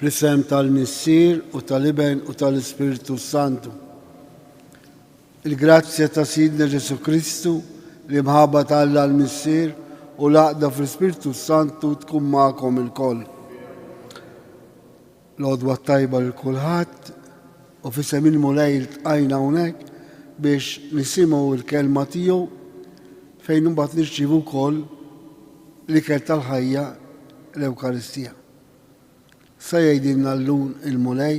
Fl-isem tal-Missier u tal-Iben u tal-Ispirtu s-Santu. Il-grazzja ta' Sidna Ġesù Kristu, l-imħabba ta' Alla l-Missier u l-għaqda fl-Ispirtu s-Santu tkun magħkom ilkoll. L-għodwa t-tajba lil kulħadd u f'isem il-Mulej iltqajna hawnhekk biex nisimgħu l-kelma tiegħu fejn imbagħad nirċievu wkoll l-ikel tal-ħajja l-Ewkaristija. Sa jgħidilna llum il-Mulej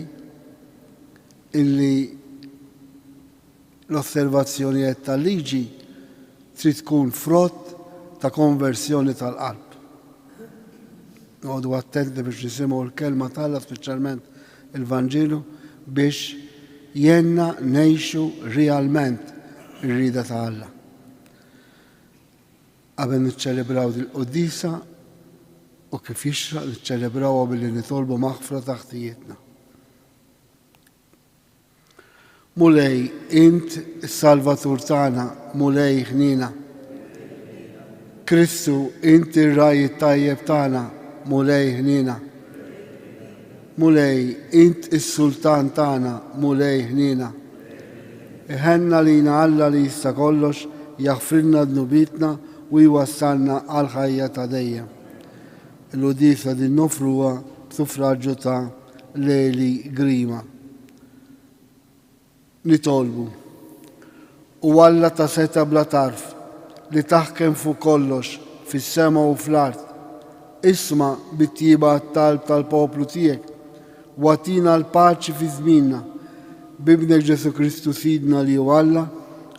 illi l-osservazzjonijiet tal-liġi trid tkun frott ta' konversjoni tal-qalb. Noqogħdu attenti biex nisimgħu l-kelma t'Alla, speċjalment il-Vanġelu, biex jgħinna ngħixu realment ir-rieda ta' Alla. Qabel niċċelebraw dil-quddiesa u kif jixraq niċċelebrawha billi nitolbu maħfra ta' ħtijietna. Mulej, int is-Salvatur tagħna, Mulej ħniena. Kristu, int ir-ragħaj it-tajjeb tagħna, Mulej ħniena. Mulej, int is-Sultan tagħna, Mulej ħniena. Iħenn għalina Alla li jista' kollox, jaħfrilna dnubietna u jwassalna għall-ħajja ta' dejjem. Il-quddiesa din noffruha b'suffraġġju ta' Leli Grima. Nitolbu. O Alla ta' setgħa bla tarf, li taħkem fuq kollox fis-sema u fl-art, isma' bit-tjieba t-talb tal-poplu tiegħek u agħtina l-paċi fi żmienna, b'Ibnek Ġesù Kristu Sidna li hu Alla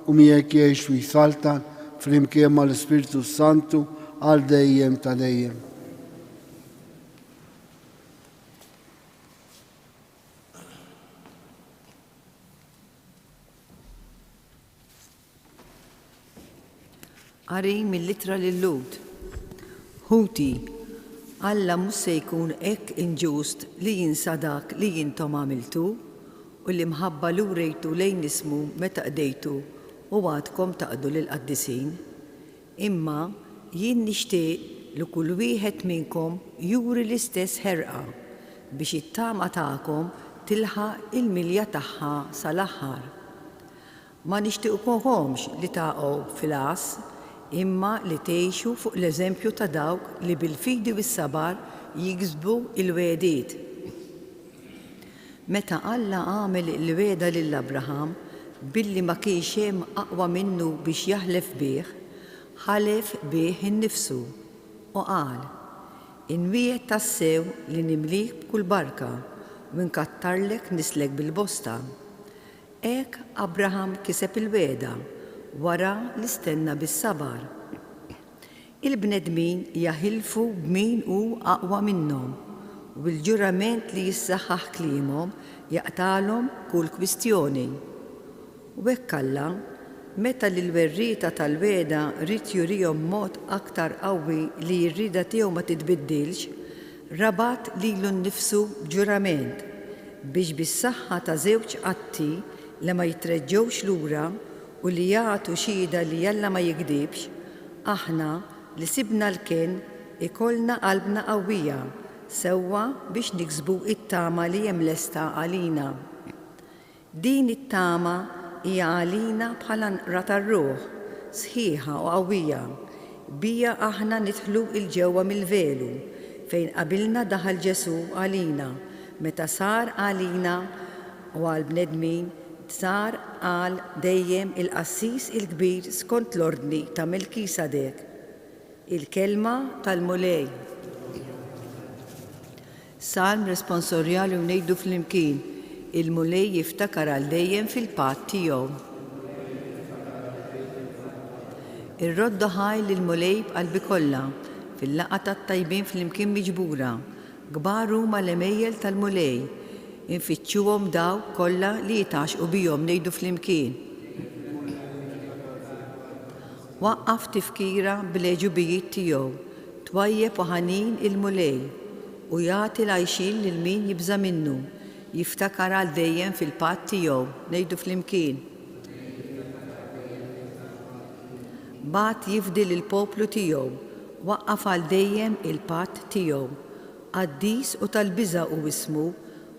u miegħek jgħix u jsaltan flimkien mal-Ispirtu s-Santu għal dejjem ta' dejjem. Qari mill-Ittra lil-Lhud. Ħuti, Alla mhux se jkun hekk inġust li jinsa dak li intom għamiltu u l-imħabba li wrejtu lejn ismu meta qdejtu u għadkom taqdu lill-qaddisin. Imma jien nixtieq li kull wieħed minnkom juri l-istess ħerqa biex it-tama tagħkom tilħaq il-milja tagħha sa l-aħħar. Ma nixtiequkomx li taqgħu fil-għażż, imma li tgħixu fuq l-eżempju ta' dawk li bil-fidi u s-sabar jiksbu l-wegħdiet. Meta Alla għamel il-wegħda lil Abraham, billi ma kienx hemm aqwa minnu biex jaħlef bih, ħalef bih innifsu, u qal, Inwiegħed tassew li nimlik b'kull barka u nkattarlek nislek bil-bosta. Hekk Abraham kiseb il-wegħda, wara li stenna bis-sabar. Il-bnedmin jaħilfu b'min hu aqwa minnhom, u l-ġurament li jissaħħaħ kliemhom jaqtagħlhom kull kwistjoni. U hekk Alla, meta lill-werrieta tal-wegħda ried jurihom b'mod aktar qawwi li r-rieda tiegħu ma titbiddilx, rabat lilu nnifsu b'ġurament, biex bis-saħħa ta' żewġ atti li ma jitreġġgħux lura u li jagħtu xhieda li Alla ma jigdibx, Aħna, li sibna l-kenn, ikollna qalbna qawwija sewwa biex niksbu t-tama li hemm lesta għalina. Din it-tama hija għalina bħal anqra tar-ruħ, sħiħa u qawwija. Biha aħna nidħlu 'l ġewwa mill-velu, fejn qabilna daħal Ġesù għalina, meta sar għalina u għall-bnedmin sar għal dejjem il-qassis il-kbir skont l-ordni ta' Melkisadek. Il-Kelma tal-Mulej. Salm responsorjali u ngħidu flimkien, Il-Mulej jiftakar għal dejjem fil-patt tiegħu. Irroddu ħajr lill-Mulej b'qalbi kollha, fil-laqgħa tat-tajbin flimkien miġbura. Kbar huma l-għemejjel tal-Mulej, infittxuhom dawk kollha li jitgħaxxqu bihom, ngħidu flimkien. Waqqaf tifkira bl-għeġubijiet tiegħu, twajjeb u ħanin il-Mulej, u jagħti l-għajxien lil min jibża' minnu, jiftakar għal dejjem fil-patt tiegħu, ngħidu flimkien. Bagħat jifdi lill-poplu tiegħu, waqqaf għal dejjem il-patt tiegħu. Qaddis u tal-biża' hu ismu,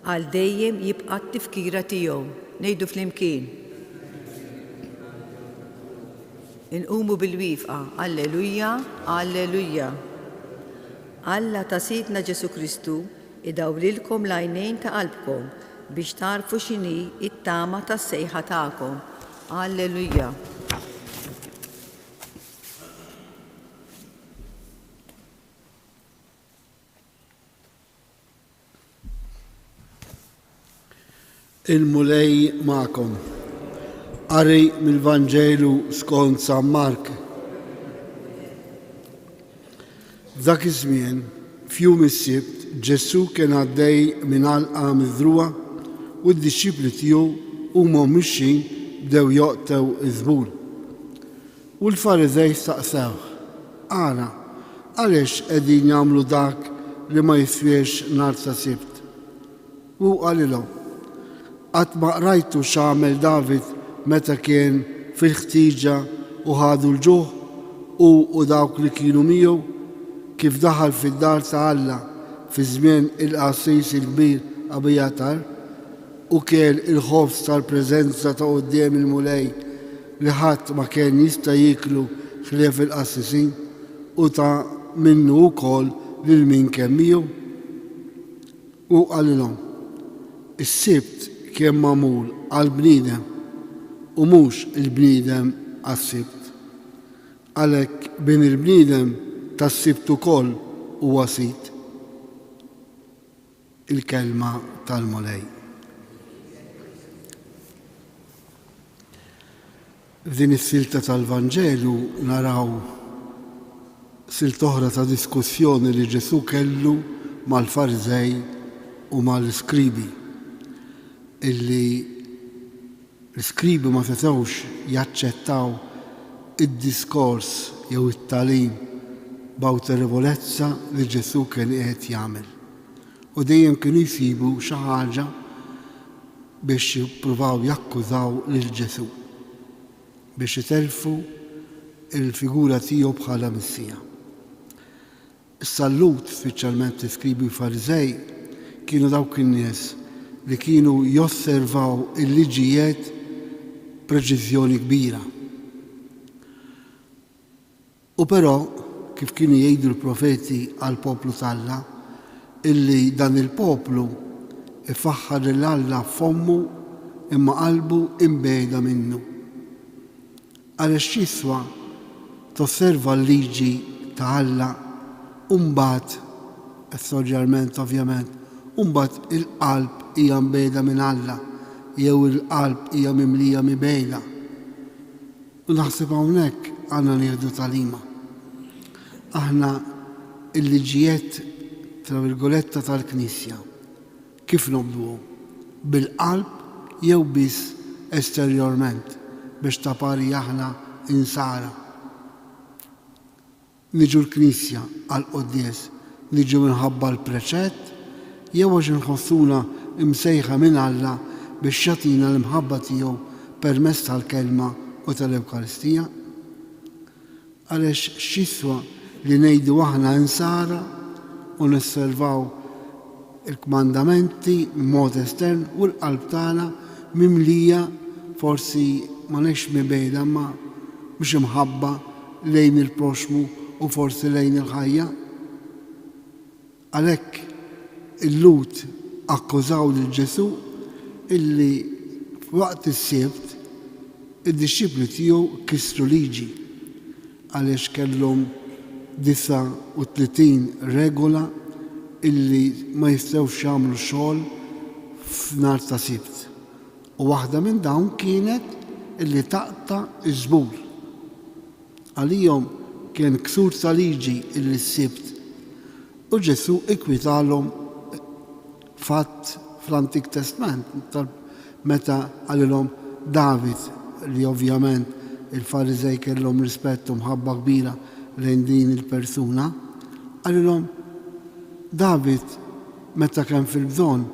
għal dejjem jibqa' t-tifkira tiegħu. Ngħidu flimkien. Inqumu bil-wieqfa, Alleluja, Alleluja. Alla ta' Sidna Ġesù Kristu idawlilkom l-għajnejn ta' qalbkom biex tagħrfu x'inhi t-tama tas-sejħa tagħkom. Alleluja. Il-Mulej magħkom. Qari mill-Vanġelu skont San Mark. F'dak iż-żmien, f'jum is-Sibt, Ġesù kien għaddej minn għalqa miżrugħa u d-dixxipli tiegħu huma u mixjin bdew joqtgħu ż-żbul. U l-Fariżej staqsewh, Ara, għaliex qegħdin jagħmlu dak li ma jiswiex nhar ta' Sibt? Hu qalilhom, Qatt ma qrajtu x'għamel David meta kien fil-ħtieġa u ħadu l-ġuħ, hu u dawk li kienu miegħu, kif daħal fid-dar ta' Alla fi żmien il-qassis il-kbir Abijatar, u kiel il-ħobż tal-preżenza ta' quddiem il-Mulej li ħadd ma kien jista' jieklu ħlief il-qassisin, u ta minnu wkoll lil min kien miegħu? Hu qalilhom, Is-Sibt kien magħmul għall-bniedem, u mhux il-bniedem għas-Sibt. Għalhekk Bin il-bniedem tas-Sibt ukoll huwa Sid. Il-Kelma tal-Mulej. F'din is-silta tal-Vanġelu naraw silta oħra ta' diskussjoni li Ġesù kellu mal-Fariżej u mal-iskribi, illi l-iskribi ma setgħux jaċċettaw id-diskors jew it-tagħlim b'awtorevolezza li Ġesù kien qiegħed jagħmel. U dejjem kienu jsibu xi ħaġa biex jippruvaw jakkużaw lil Ġesù, biex itellfu l-figura tiegħu bħala Messija. Issa l-Lhud, speċjalment l-iskribi u l-Fariżej, kienu dawk in-nies li kienu josservaw il-liġijiet b'preċiżjoni kbira. U però, kif kienu jgħidu l-profeti għall-poplu t'Alla, illi dan il-poplu ifaħħar lil Alla b'fommu imma qalbu imbiegħda minnu. Għaliex x'jiswa tosserva l-liġi ta' Alla u mbagħad, estorjalment ovvjament, u mbagħad il-qalb hija mbiegħda minn Alla jew il-qalb hija mimlija mibegħda. U naħseb hawnhekk għandna nieħdu tagħlima. Aħna l-liġijiet tra virgoletta tal-Knisja kif nobduhom? Bil-qalb jew biss esterjorment biex tapari aħna Insara? Niġu l-knisja għall-quddies niġu minħabba l-preċett jew għax inħossuna msejħa minn Alla biex jagħtina l-imħabba tiegħu permezz tal-Kelma u tal-Ewkaristija? Għaliex x'jiswa li ngħidu aħna Insara u nosservaw il-kmandamenti b'mod estern u l-qalb tagħna mimlija forsi ma ngħidx mibegħda imma mhux imħabba lejn il-proxxmu u forsi lejn il-ħajja. Għalhekk il-Lhud akkużaw lil Ġesù illi f'waqt is-Sibt id-dixxipli tiegħu kisru liġi għaliex kellhom 39 regola illi ma jistgħux jagħmlu xogħol f'nhar ta' Sibt. U waħda minn dawn kienet illi taqta' ż-żbul. Għalihom kien ksur ta' liġi illi s-Sibt, u Ġesù ikkwitalhom fatt fl-Antik Testment meta qalilhom David, li ovvjament il-Fariżej kellhom rispett u mħabba kbira lejn din il-persuna, qalilhom David meta kien fil-bżonn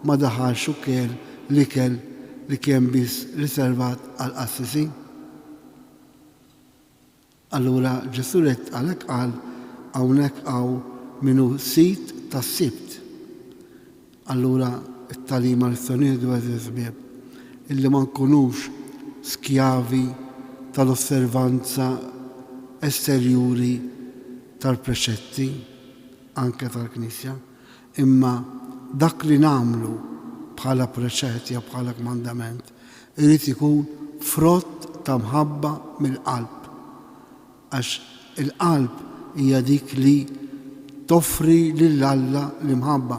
ma daħalx u kiel l-ikel li kien biss riservat għall-qassisin. Allura Ġesù ried għalhekk qal hawnhekk hawn min hu sid ta'. tas-Sibt. Allura t-tagħlima li nistgħu nieħdu għeżież ħbieb, illi ma nkunux skjavi tal-osservanza esterjuri tal-preċetti anke tal-Knisja, imma dak li nagħmlu bħala preċett jew bħala kmandament irid ikun frott ta' mħabba mill-qalb. Għax il-qalb hija dik li toffri lil Alla l-imħabba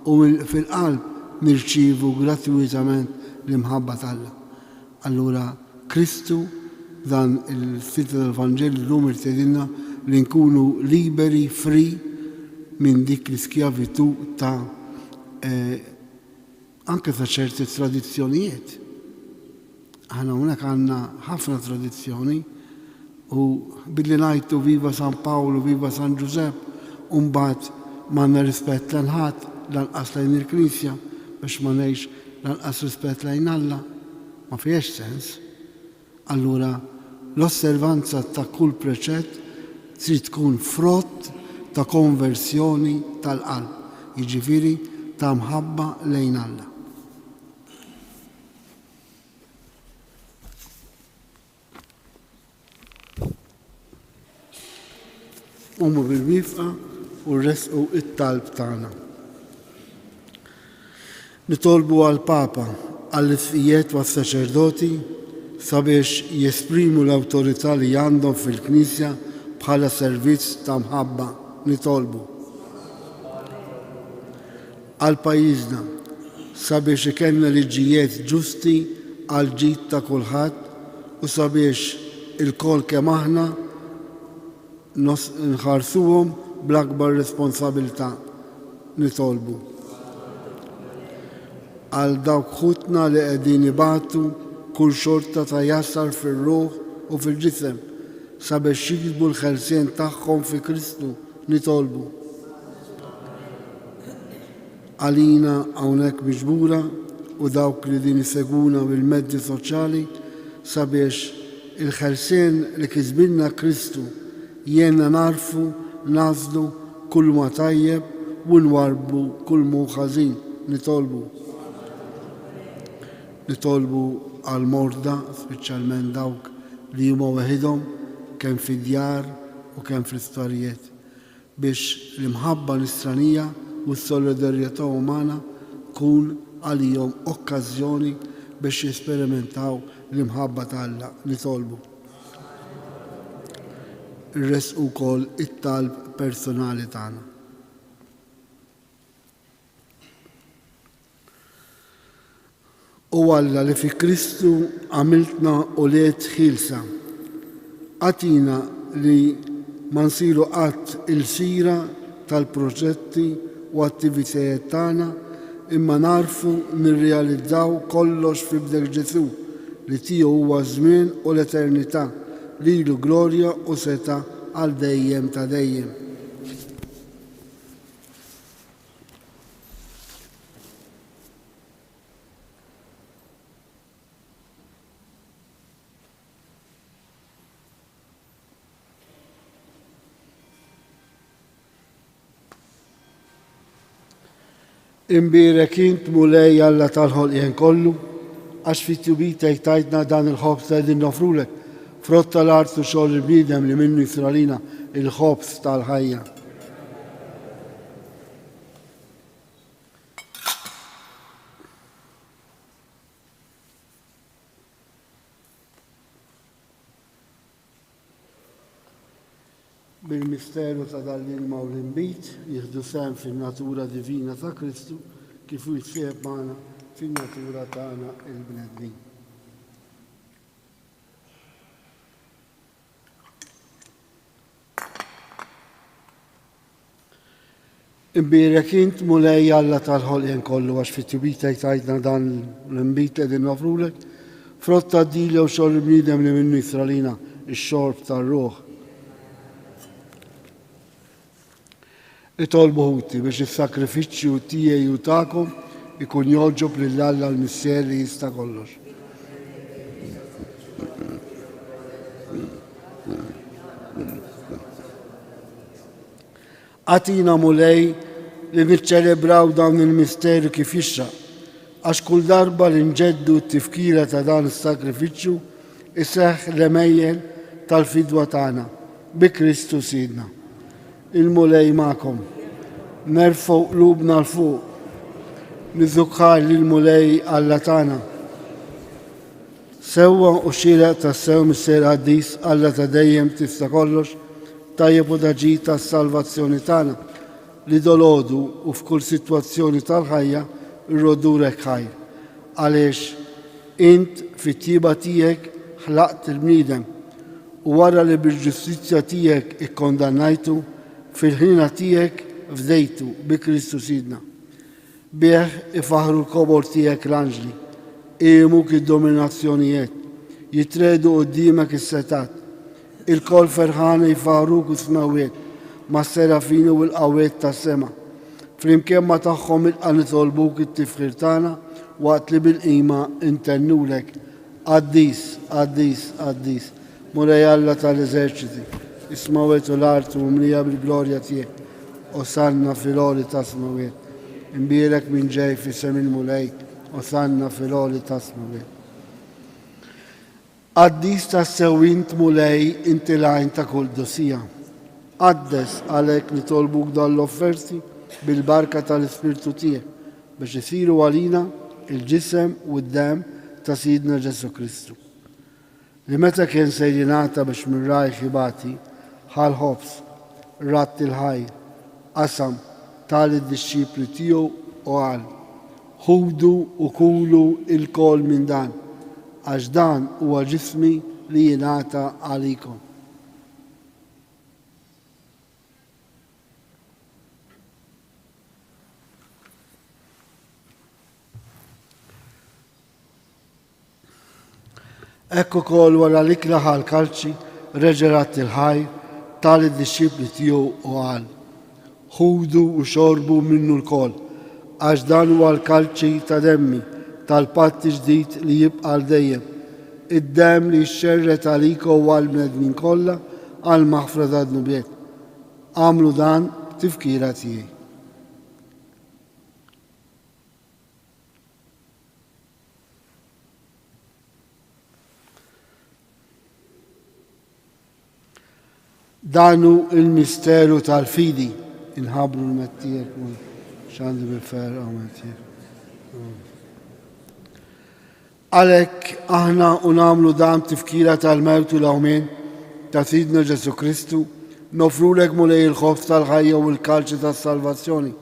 u fil-qalb nirċievu gratwitament l-imħabba t'Alla. Allura Kristu f'dan il-silta tal-Vanġelu llum irid jgħidilna li nkunu liberi, free, minn dik l-iskjavitù ta' anke ta' ċerti tradizzjonijiet. Aħna hawnhekk għandna ħafna tradizzjoni u billi ngħidtu viva San Pawl u viva San Ġużepp u mbagħad m'għandna rispett lejn ħadd, lanqas lejn il-Knisja biex ma ngħidx lanqas rispett lejn Alla, ma fihiex sens. Allura l-osservanza ta' kull preċett trid tkun frott ta' konversjoni tal-qalb, jiġifieri ta' mħabba lejn Alla. Qumu bil-wieqfa u ressqu t-talb tagħna. Nitolbu għall-Papa, għall-Isqfijiet u għas-saċerdoti sabiex jesprimu l-awtorità li għandhom fil-Knisja bħala servizz ta' mħabba. Nitolbu. Għal pajjiżna, sabiex ikellna liġijiet ġusti għall-ġid ta' kulħadd u sabiex ilkoll kemm aħna nħarsuhom bl-akbar responsabilità. Nitolbu. Għal dawk ħutna li qegħdin ibatu kull xorta ta' jasar fir-ruħ u fil-ġisem, sabiex jiksbu l-ħelsien tagħhom fi Kristu. Nitolbu. Għalina hawnhekk miġbura u dawk li din isegwuna bil-mezzi soċjali sabiex il-ħelsien li kisbilna Kristu jgħinna nagħrfu nagħżlu kulma tajjeb u nwarrbu kull m'hu ħażin. Nitolbu. Nitolbu għall-morda, speċjalment dawk li huma weħidhom kemm fid-djar u kemm fl-isptarijiet, biex l-imħabba nisranija u s-solidarjetà umana tkun għalihom okkażjoni biex jesperimentaw l-imħabba ta' Alla. Nitolbu. Irressqu wkoll it-talb personali tagħna. O Alla li fi Kristu għamiltna ulied ħielsa, agħtina li ma nsiru qatt ilsira tal-proġetti u attivitajiet tagħna imma nagħrfu nirrealizzaw kollox f'Ibnek Ġesù li tiegħu huwa ż-żmien u l-eternità, lilu glorja u setgħa għal dejjem ta' dejjem. Imbierek int Mulej Alla tal-ħolqien kollu, għax fi tjubitek tajtna dan il-ħobż li qegħdin noffrulek, frott tal-art u xogħol il-bniedem li minnu jsir għalina il-ħobż tal-ħajja. Bil-misteru ta' dan l-ilma u l-inbid nieħdu sehem fin-natura divina ta' Kristu kif hu jissieħeb magħna fin-natura tagħna l-bnedmin. Imbierek int, Mulej Alla tal-ħolqien kollu, għax fi tjubitek tajtna dan l-inbid li qegħdin noffrulek, frott tad-dilja u xogħol il-bniedem li minnu jisralina x-xorb tar-ruħ. Itolbu ħuti biex is-sakrifiċċju tiegħi u tagħkom ikun jogħġob lil Alla l-Missier li jista' kollox. Agħtina, Mulej, li niċċelebraw dawn il-misteri kif jixraq, għax kull darba li nġeddu t-tifkira ta' dan is-sagrifiċċju iseħħ l-għemejjel tal-fidwa tagħna bi Kristu Sidna. Il-Mulej magħkom. Nerfgħu qlubna 'l fuq. Niżukħar lill-Mulej Alla tagħna. Sewwa u xieraq tassew Missier Qaddis, Alla ta' dejjem tista' kollox, tajjeb u ta' ġid għas-salvazzjoni tagħna, li dolgħodu u f'kull sitwazzjoni tal-ħajja rroddulek ħajr, għaliex Int fit-tjieba tiegħek ħlaqt il-bniedem, u wara li bil-ġustizzja tiegħek ikkondannajtu, fil-ħniena tiegħek fdejtu bi Kristu Sidna. Bih ifaħħru l-kobor tiegħek l-anġli, iqimuk id-dominazzjonijiet, jitregħdu quddiemek is-setgħat. Ilkoll ferħana jfaħħruk is-smewwiet, mas-serafini u l-qawwiet tas-sema. Flimkien ma' tagħhom ilqa' nitolbuk it-tifħir tagħna waqt li bil-qima ntennulek, Qaddis, qaddis, qaddis, Mulej Alla tal-eżerċiti, is-smewwiet u l-art mimlija bil-glorja tiegħek. Osanna fil-għoli tas-smewwiet. Imbierek min ġej f'isem il-Mulej, Osanna fil-għoli tas-smewwiet. Qaddis tassew int Mulej inti l-għajn ta' kull qdusija. Qaddes għalhekk nitolbuk dawn l-offerti bil-barka tal-Ispirtu tiegħek biex isiru għalina il-ġisem u d-demm ta' Sidna Ġesù Kristu. Li meta kien ser jingħata biex minn rajh ibati, ħa l-ħobż, radd il-ħajr, qasam, ta lid-dixxipli tiegħu u qal, Ħudu u kulu lkoll minn dan, għax dan huwa ġismi li jingħata għalikom. Hekk ukoll wara l-ikla ħa l-kalċi, reġa' radd il-ħajr, ta lid-dixxipli tiegħu u qal, Ħudu u xorbu minnu lkoll, għax dan huwa l-kalċi ta' demmi, tal-patt ġdid li jibqa' għal dejjem, id-demm li jixxerred għalikom u għall-bnedmin kollha għall-maħfra tad-dnubiet. Agħmlu dan b'tifkira tiegħi. Dan hu l-misteru tal-fidi. Inħabbru l-mewt tiegħek u xandu bil-ferħ għamel tiegħek. Għalhekk aħna u nagħmlu dan tifkira tal-mewt u l-qawmien ta' Sidna Ġesù Kristu, nofrulek Mulej il-ħobż tal-ħajja u l-kalċi tas-salvazzjoni.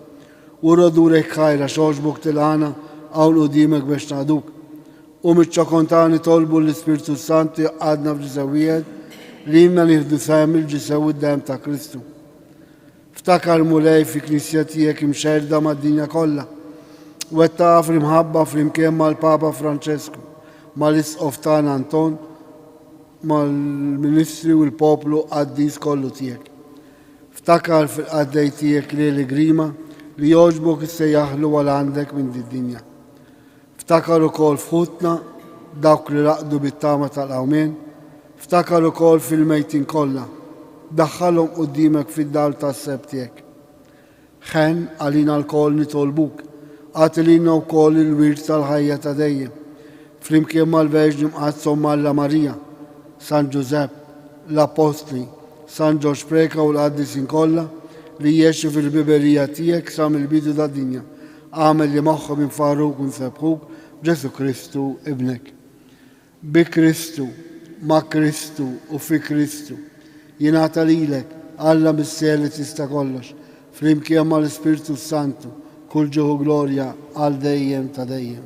U rodurek ħajr għax għoġbok tilqagħna hawn quddiemek biex naqduk. U miċ-ċokon tagħna nitolbu l-Ispirtu s-Santu jgħaqqadna f'ġisem wieħed li ilna nieħdu sehem mill-ġisem u d-demm ta' Kristu. Ftakar, Mulej, fil-Knisja tiegħek imxerrda mad-dinja kollha. Wettaqha fl-imħabba flimkien mal-Papa Franċesku, mal-Isqof tagħna Anton, mal-ministri u l-poplu qaddis kollu tiegħek. Ftakar fil-qaddej tiegħek Leli Grima li jogħġbok issejjaħlu għal għandek minn did-dinja. Ftakar ukoll f'ħutna, dawk li raqdu bit-tama tal-qawmien, ftakar ukoll fil-mejtin kollha, daħħalhom quddiemek fid-dawl tas-sebħ tiegħek. Ħenn għalina lkoll nitolbuk, agħti lilna wkoll il-wirt tal-ħajja ta' dejjem, flimkien mal-Verġni Mqaddsa Omm Alla Marija, San Ġużepp, l-Appostli, San Ġorġ Preca u l-qaddisin kollha li għexu fil-ħbiberija tiegħek sa mill-bidu tad-dinja. Agħmel li magħhom infaħħruk u nsebbħuk b'Ġesù Kristu, Ibnek. Bi Kristu, ma' Kristu u fi Kristu, jingħata lilek, Alla Missier li tista' kollox, flimkien mal-Ispirtu s-Santu, kull ġieħ u glorja għal dejjem ta' dejjem.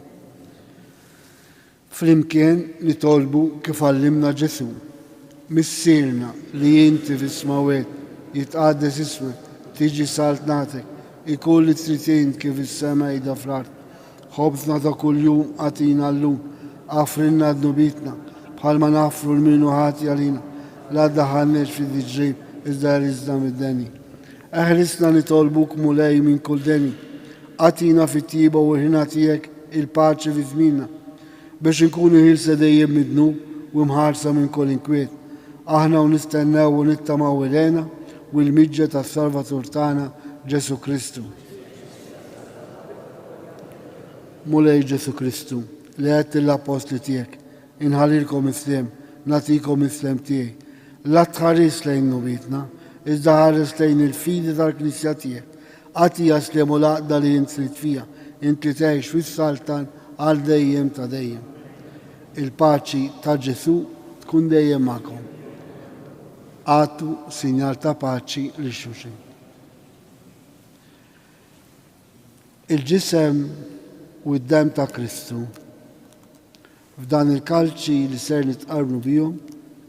Flimkien nitolbu kif għallimna Ġesù, Missierna li inti fis-smewwiet, jitqaddes ismek, tiġi saltnatek, ikun li trid int kif fis-sema qiegħda fl-art. Ħobżna ta' kuljum agħtina llum, aghfrilna dnubietna, bħalma naghfru 'l min hu ħati għalina, la ddaħħalniex fi tiġrib, iżda eħlisna mid-deni. Eħlisna nitolbuk Mulej minn kull deni. Agħtina fit-tjieba u l-ħniena tiegħek il-paċi fi żmienna, biex inkunu ħielsa dejjem mid-dnub u mħarsa minn kull inkwiet, aħna u nistennew u nittamaw il-hena u l-miġja tas-Salvatur tagħna, Ġesù Kristu. Mulej Ġesù Kristu, li għedt lill-appostli tiegħek, Inħallilkom is-sliem, nagħtikom is-sliem tiegħi. La tħarisx lejn dnubietna, iżda ħares lejn il-fidi tal-Knisja tiegħek. Agħtiha s-sliem u l-għaqda li int trid fiha, int li tgħix u ssaltan għal dejjem ta' dejjem. Il-paċi ta' Ġesù tkun dejjem magħkom. Agħtu sinjal ta' paċi lil xulxin. Il-ġisem u d-demm ta' Kristu f'dan il-kalċi li ser nitqarbnu bihom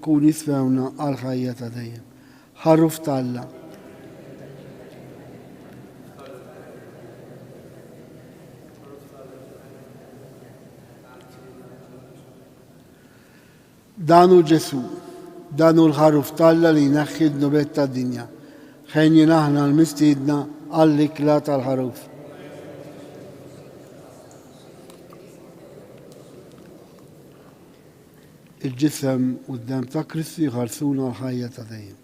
kun jiswewna għall-ħajja ta' dejjem. Ħaruf t'Alla. Dan hu Ġesù, dan hu l-Ħaruf t'Alla li jneħħi d-dnubiet tad-dinja. Ħenjin aħna l-mistiedna għall-ikla tal-Ħaruf. Il-ġisem u d-demm ta' Kristu jħarsuna l-ħajja ta' dejjem.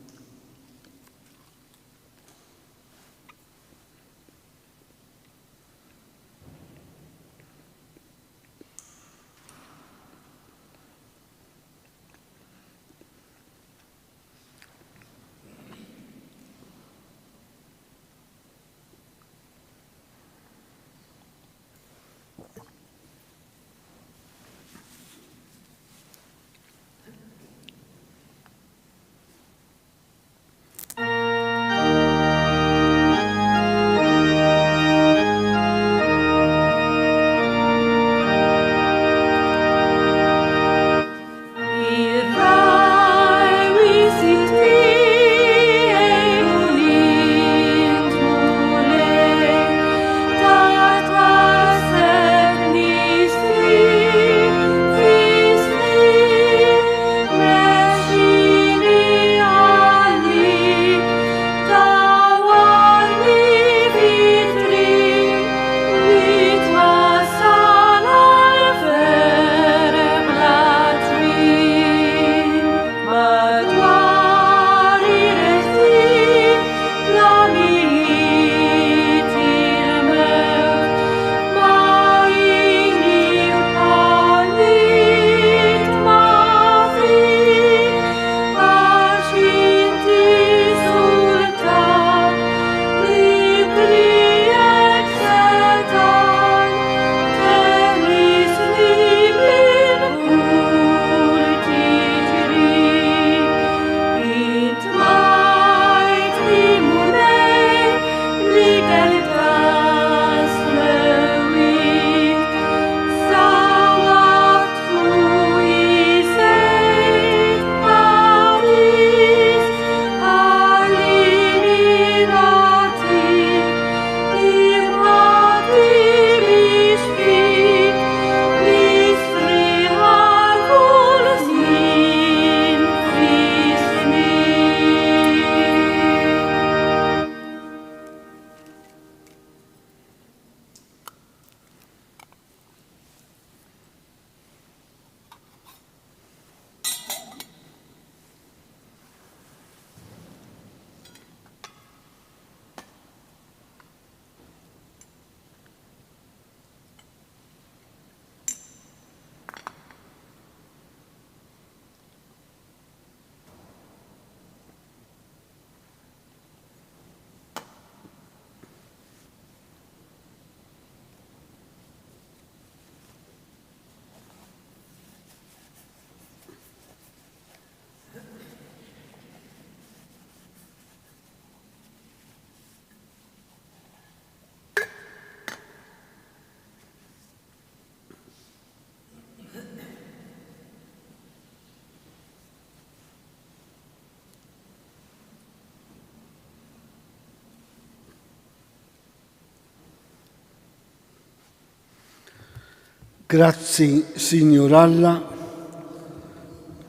Grazzi, Sinjur Alla,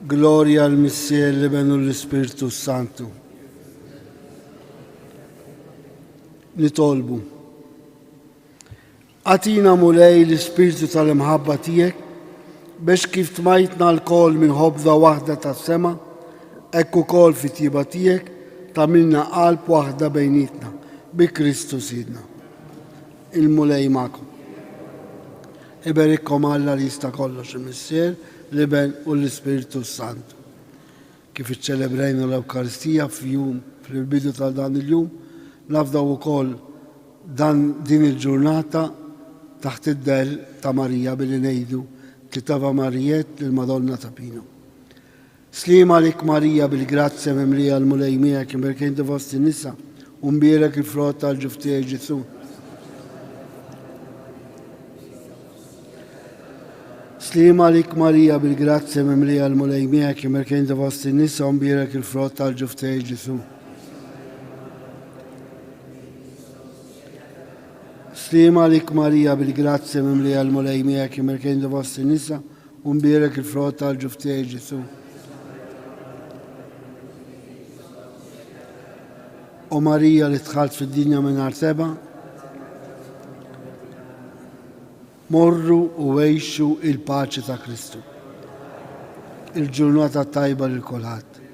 glorja l-Missier, l-Iben u l-Ispirtu Santu. Nitolbu. Agħtina Mulej l-ispirtu tal-imħabba tiegħek biex kif tmajtna lkoll minn ħobża waħda tas-sema, hekk ukoll fit-tjieba tiegħek tagħmilna qalb waħda bejnietna bi Kristu Sidna. Il-Mulej magħkom. Iberikkom Alla li jista' kollox, il-Missier, l-Iben u l-Ispirtu s-Santu. Kif iċċelebrajna l-Ewkaristija f'jum fil-bidu ta' dan il-jum, nafdaw ukoll dan din il-ġurnata taħt id-dell ta' Marija billi ngħidu Tliet Ave Marijiet lill-Madonna ta' Pinu. Sliem għalik Marija bil-grazzja mimlija l-Mulej miegħek imberka inti fost in-nisa u mbierek il-frott tal-ġuf tiegħek Ġesù. Sliem għalik Marija bil-grazzja mimlija l-Mulej miegħek imberka inti fost in-nisa u mbierek il-frott tal-ġuf tiegħek Ġesù. Sliem għalik Marija bil-grazzja mimlija l-Mulej miegħek imberka inti fost in-nisa u mbierek il-frott tal-ġuf tiegħek Ġesù. O Marija li dħalt fid-dinja mingħajr tebgħa, morru u għixu il-paċi ta' Kristu. Il-ġurnata tajba lil kulħadd.